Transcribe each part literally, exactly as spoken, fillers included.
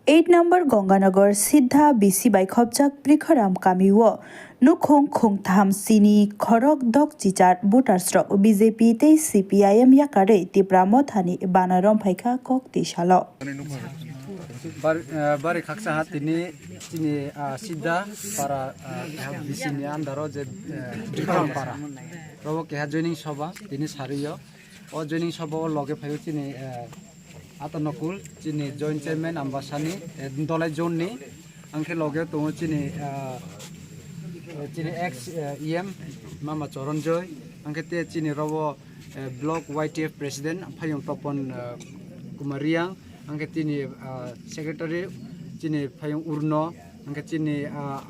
Eight number Gonganagar Siddha B C bai khopjak Prikhoram kamio nukhung khungtham sini khorok dok chichar voters rok B J P tei C P I M yakarwi Tipra Mothani bana romphaikha kok twi salo. Bar-, eh, bari khaksa ha tini chini, ah, Siddha para, ah, keha B C ni under o je, eh, Prikhoram para. Robo keha joining soba tini sariyo. O joining soba o loge phaio chini, eh, Ata Nokul, chini Joint Chairman Ambasani, eh, Dolai Zone ni, angkhe loge tongo chini, ah, eh, chini ex, eh, E M Mama Choron Joy, angkhe te chini robo, eh, Block Y T F President Phayung Topon, eh, Kumar Riang, angkhe tini, ah, Secretary chini Phayung Urno, angkhe chini, ah,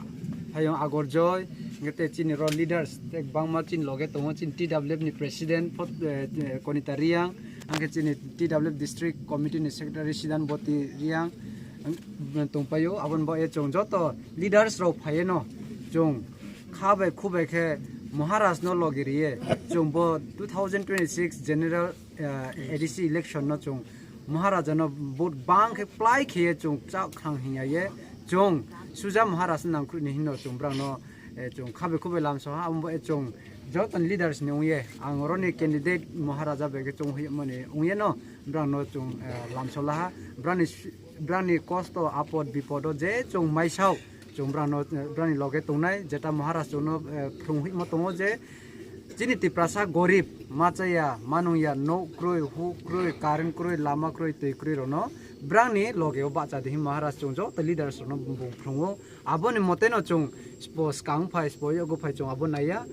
Phayung Agor Joy, angkhe te chini ro leaders te bangma chini loge tongo, chini T W F ni President Phot-, eh, eh, Konita Riang, angkhe chini T W F District Committee ni Secretary Sidan Boti Riang, ang, tongpaio. Aboni bo e chwng joto leaders rok phaieno chwng kha bai khu bai khe Maharaj no logi riye chwng bo two thousand twenty-six general, eh, A D C election no chwng Maharaj no vote bang khe plai khe chwng chak khang hinya ye chwng suja Maharaj nang khru ni hino chwng brang no, eh, chwng kha bai khu bai lamsa ha abo e chwng joto leaders ni ungye ang oro ni candidate Maharaja bai khe chwng hui mani ungye no brang no chwng, eh, lamsa laha brang ni su-, brang ni kosto apod bipod o je chwng maisao chwng brang no, eh, brang ni loge tongnai jeta Maharaj chwng no, eh, phrung hui ma tongo je chini Tiprasa gorib ma chaya ma nung ya no kroi hu kroi current kroi lama kroi twi kroi rok no brang ni loge o bahcha di hin Maharaj chwng joto leaders rok no bung phrung o. Aboni mote no chwng spo skang phai, spo yogo phai chwng abo naiya.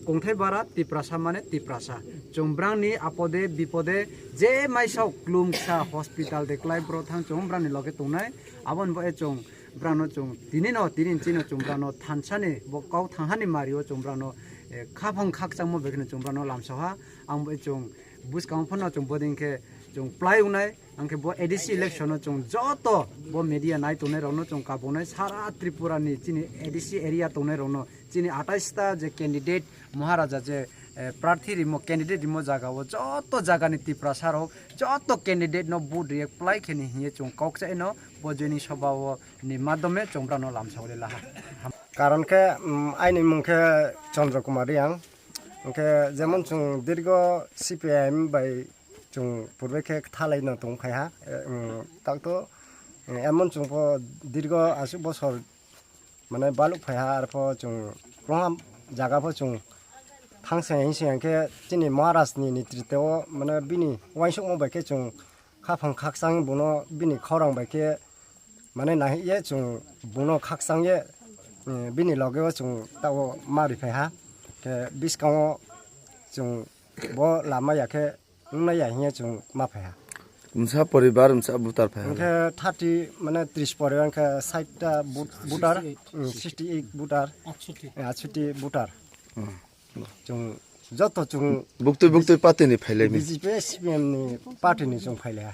Kongthai bara Tiprasa mane Tiprasa. Chwng brang ni apode bipode je maisao klum ksa hospital de klai bro thang chwng brang ni loge tongnai. Aboni bo e chwng brang no chwng tini no tini chino chwng brang no thansa ni bo kau thangha ni mari o chwng brang no, eh, khaphang khakchangmo begino chwng brang no lamsa ha. Ang bo e chwng buskang phano chwng boding khe chwng plai ungnai. Angkhe bo A D C election no chwng joto bo media nai tongnai rokno chwng kabungnai sara Tripura ni chini A D C area tongnai rokno chini atais ta je candidate Maharaja je, eh, prarthi rimo candidate rimo jaga o joto jaga ni Tiprasa rok joto candidate no vote react plai khe ni hiye chwng kok chaino bo joining soba o ni madhyome chwng brano lamsa uli laha. Karon khe, um, aini mung khe Chandra Kumar Riang. Hwnkhe jemon chwng dirgo C P I M bai chwng purbe khe thalai no tong phai ha, eh, um, tak to, eh, emon chwng pho dirgo aswk bosor mane baluk phai ha, arpho chwng kwbangma jaga pho chwng thang seng hing seng khe chini Maharaj ni netritwo mane bini uansukma bai khe chwng khaphang khakchang bono bini khorang bai khe mane nahik ye chwng bono khakchang ye, eh, bini loge o chwng tao ma ri phai ha, khe bwskango chwng bo lama ya khe wngna ya hinya chwng ma phai ha. Msa poribar, msa butar phai ha. Hwnkhe thirty, mane tris poribar hwnkhe sait ta bu-, butar, sixty eight. Mm, sixty eight butar, atsoti. Eh, atsoti butar. Hmm. Chwng joto chwng buktui buktui party ni phailai mi. B J P, C P M ni party ni chwng phailai ha.